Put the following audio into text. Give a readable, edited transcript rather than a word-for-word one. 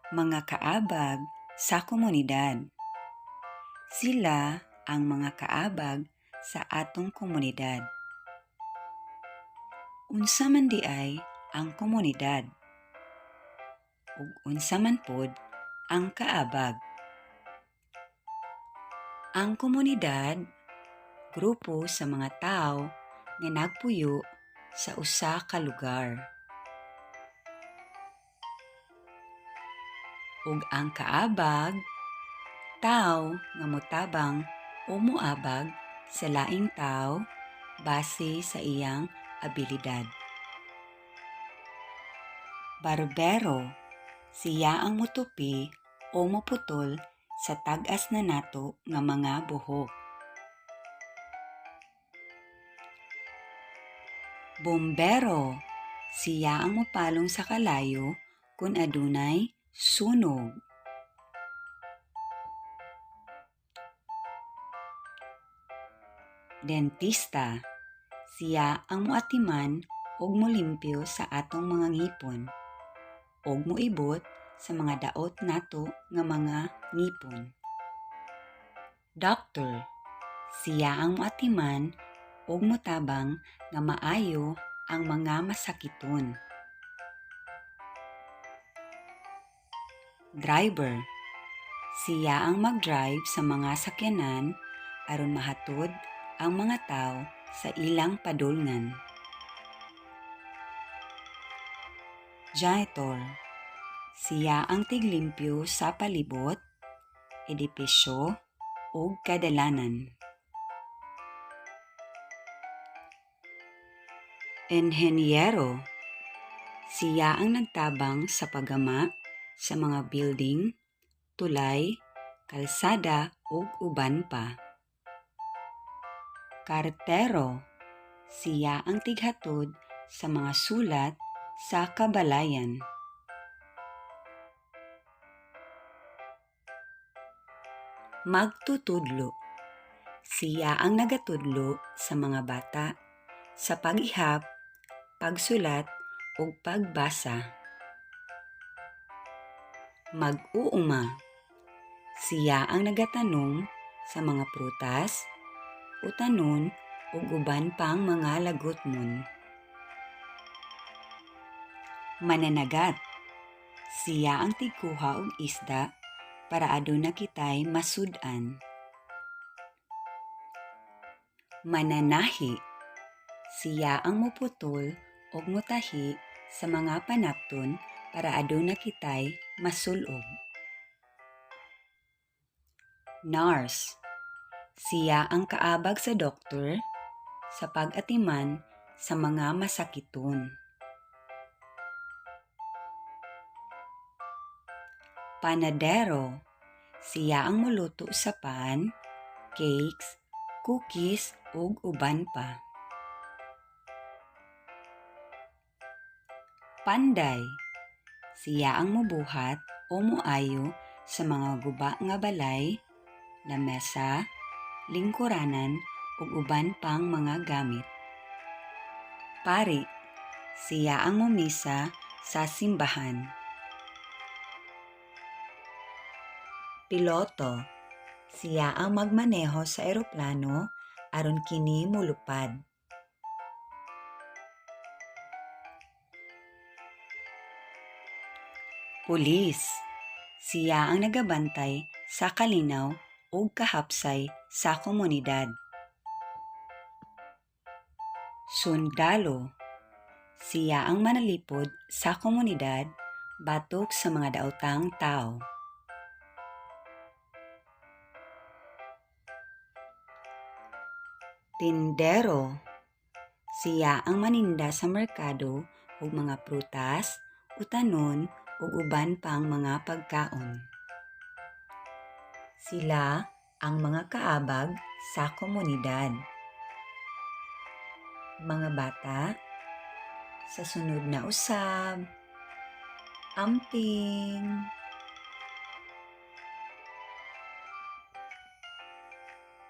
Mga kaabag sa komunidad. Sila ang mga kaabag sa atong komunidad. Unsa man diay ang komunidad? Ug unsa man pod ang kaabag? Ang komunidad, grupo sa mga tawo nga nagpuyo sa usa ka lugar. Ug ang kaabag, tawo nga motabang o moabag sa laing tawo base sa iyang abilidad. Barbero, siya ang motupi o moputol sa tag-as na nato nga mga buhok. Bombero, siya ang mopalong sa kalayo kun adunay sunog. Dentista, siya ang moatiman ug molimpyo sa atong mga ngipon ug moibot sa mga daot nato nga mga ngipon. Doctor, siya ang moatiman ug motabang nga maayo ang mga masakiton. Driver, siya ang mag-drive sa mga sakyanan aron mahatod ang mga tawo sa ilang padulngan. Janitor, siya ang tiglimpyo sa palibot, edipisyo ug kadalanan. Inhenyero, siya ang nagtabang sa paggama sa mga building, tulay, kalsada ug uban pa. Kartero, siya ang tighatod sa mga sulat sa kabalayan. Magtutudlo, siya ang nagatudlo sa mga bata sa pag-ihap, pagsulat ug pagbasa. Mag-uuma, siya ang nagatanom sa mga prutas, utanon ug uban pang mga lagutmon. Mananagat, siya ang tigkuha og isda para aduna kitay masud-an. Mananahi, siya ang moputol ug motahi sa mga panapton para aduna kitay masul-ob. Nurse, siya ang kaabag sa doktor sa pag-atiman sa mga masakiton. Panadero, siya ang moluto sa pan, cakes, cookies ug uban pa. Panday, siya ang mobuhat o moayo sa mga guba nga balay, lamesa, lingkuranan ug uban pang mga gamit. Pari, siya ang momisa sa simbahan. Piloto, siya ang magmaneho sa eroplano aron kini molupad. Pulis, siya ang nagabantay sa kalinaw ug kahapsay sa komunidad. Sundalo, siya ang manalipod sa komunidad batok sa mga daotang tawo. Tindero, siya ang maninda sa merkado og mga prutas, utanon ug uban pang mga pagkaon. Sila ang mga kaabag sa komunidad. Mga bata, sa sunod na usab, amping!